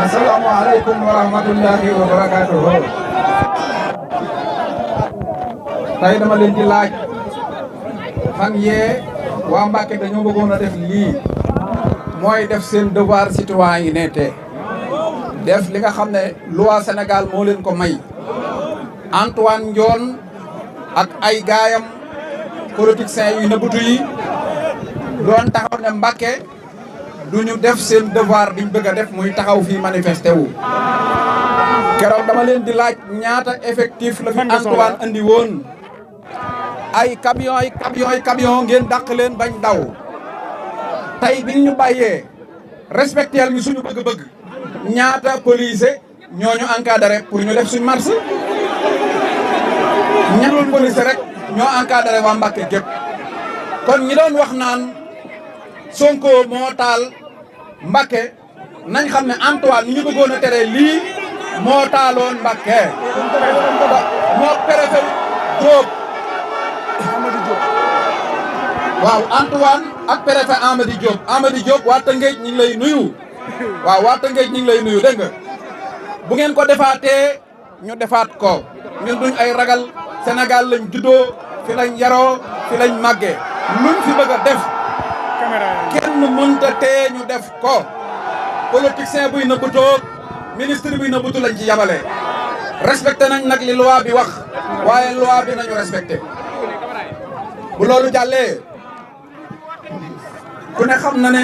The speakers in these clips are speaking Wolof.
Assalamualaikum warahmatullahi wabarakatuh. Tay dama leen di laaj fan yee waa Mbacké dañoo bëggoon a def lii mooy def seen devoir citoyenneté def li nga xam ne loi Sénégal moo leen ko may. Antoine Ndione ak ay gaayam politiciens yu nëbbutu yi doon taxaw ne Mbacké duñu def seen devoir biñ bëgg a def muy taxaw fii manifesté wu. Keroog dama leen di laaj ñaata effectif la fi Antoine andi woon. ay camion ngeen dàq leen bañ daw tey biñ ñu bàyyee respecter ñu suñu bëgg-bëgg ñaata police ñooñu encadré pour ñu def suñ marche ñaata police rek ñoo encadré waa Mbacké gépp kon ñi doon wax naan Sonko moo taal Mbacké nañ xam ne Antoine ñu bëggoon a tere lii moo taaloon Mbacké moo préfet Diop waaw Antoine ak préfet Amady Diop waa Tëngéej ñu ngi lay nuyu waaw waa Tëngéej ñu ngi lay nuyu dégg nga bu ngeen ko defaatee ñu defaat ko ñun duñ ay ragal Sénégal lañ juddoo fi lañ yaroo fi lañ màggee luñ fi bëgg a def kenn mënta tee ñu def ko politicien buy nëbbutoo ministre buy nëbbutu lañ ci yabale respecté nañ nag li loi bi wax waaye loi bi nañu respecté bu loolu jàllee ku ne xam na ne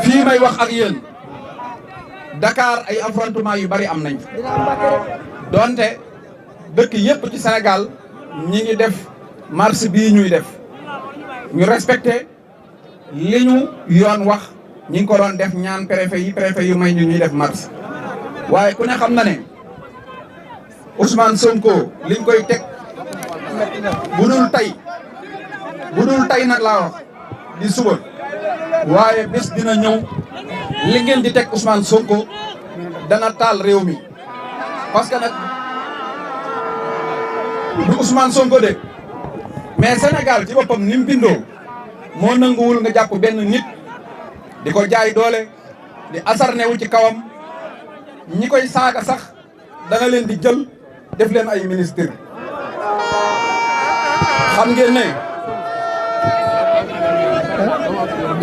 fii may wax ak yéen Dakar ay affrontement yu bari am nañ donte dëkk yépp ci Sénégal ñi ngi def marche bii ñuy def ñu respecté li ñu yoon wax ñi ngi ko doon def ñaan préfet yu may ñu ñuy def marche waaye ku ne xam na ne Ousmane Sonko liñ koy teg bu dul tey nag laa wax di suba waaye bés dina ñëw li ngeen di teg Ousmane Sonko dana taal réew mi parce que nag du Ousmane Sonko de mais Sénégal ci boppam ni mu bindoo moo nanguwul nga jàpp benn nit di ko jaay doole di asarne wu ci kawam ñi koy saaga sax da nga leen di jël def leen ay ministre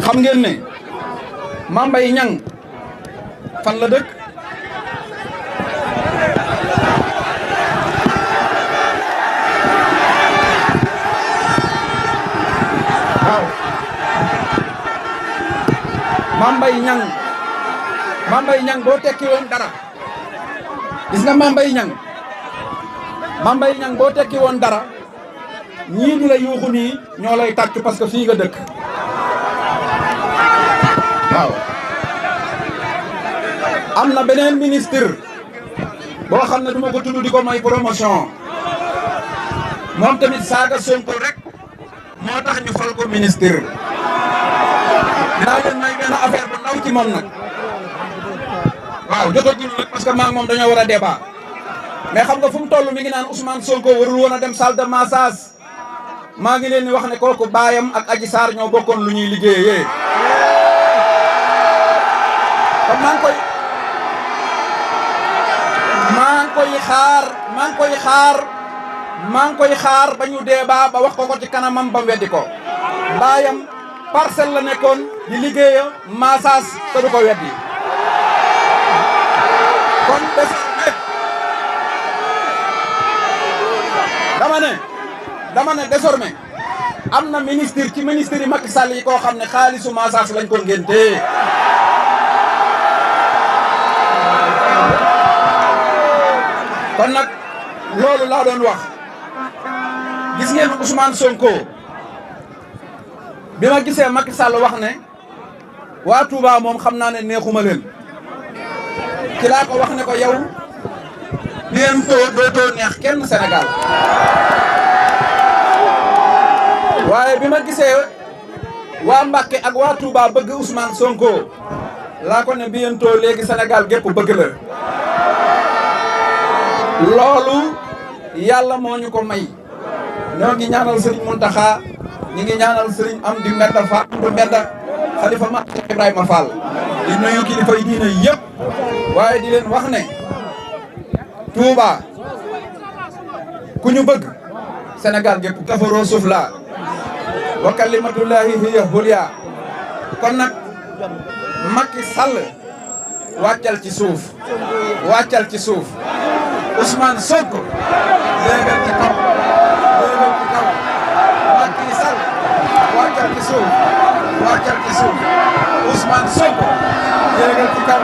xam ngeen ne Mame Mbaye Niang fan la dëkk waaw Mame Mbaye Niang boo tekki woon dara gis nga Mame Mbaye Niang boo tekki woon dara ñii di la yuuxu nii ñoo lay tàcc parce que fii nga dëkk waaw am na beneen ministre boo xam ne duma ko tudd di ko may promotion moom tamit saaga Sonko rek moo tax ñu fal ko ministre dinaa leen may benn affaire bu ndaw ci moom nag waaw jotagul nag parce que maa ngi moom dañoo war a débat mais xam nga fu mu toll mi ngi naan Ousmane Sonko warul woon a dem salle de massage maa ngi leen di wax ne kooku baayam ak Adji Sarr ñoo bokkoon lu ñuy liggéeyee kon maa ngi koy xaar ba ñu débat ba wax ko ci kanamam ba weddi ko baayam Parcelles la nekkoon di liggéeya massage te du ko weddi kon dama ne désormais am na ministre ci ministre yi Macky Sall yi koo xam ne xaalisu massage lañ ko ngéntee kon nag loolu laa doon wax gis ngeen Ousmane Sonko bi ma gisee Macky Sall wax ne waa Touba moom xam naa ne neexuma leen ci laa ko wax ne ko yow bientôt dootoo neex kenn Sénégal waaye bi ma gisee waa Mbacké ak waa Touba bëgg Ousmane Sonko laa ko ne bientôt léegi Sénégal gépp bëgg la loolu yàlla moo ñu ko may ñoo ngi ñaanal Serigne Mountakha ñi ngi ñaanal Serigne Amdi Mbenda Fatou Mbenda xalifa ma Ibrahima Fall di nuyu kilifa yi diine yëpp waaye di leen wax ne Touba ku ñu bëgg Sénégal gépp kafaroo suuf la wa kalimatullahi hiya hulya kon nag Macky Sall wàccal ci suuf wàccal ci suuf Ousmane Sonko yéegal ci kaw Macky Sall wàccal ci suuf wàccal ci suuf Ousmane Sonko yéegal ci kaw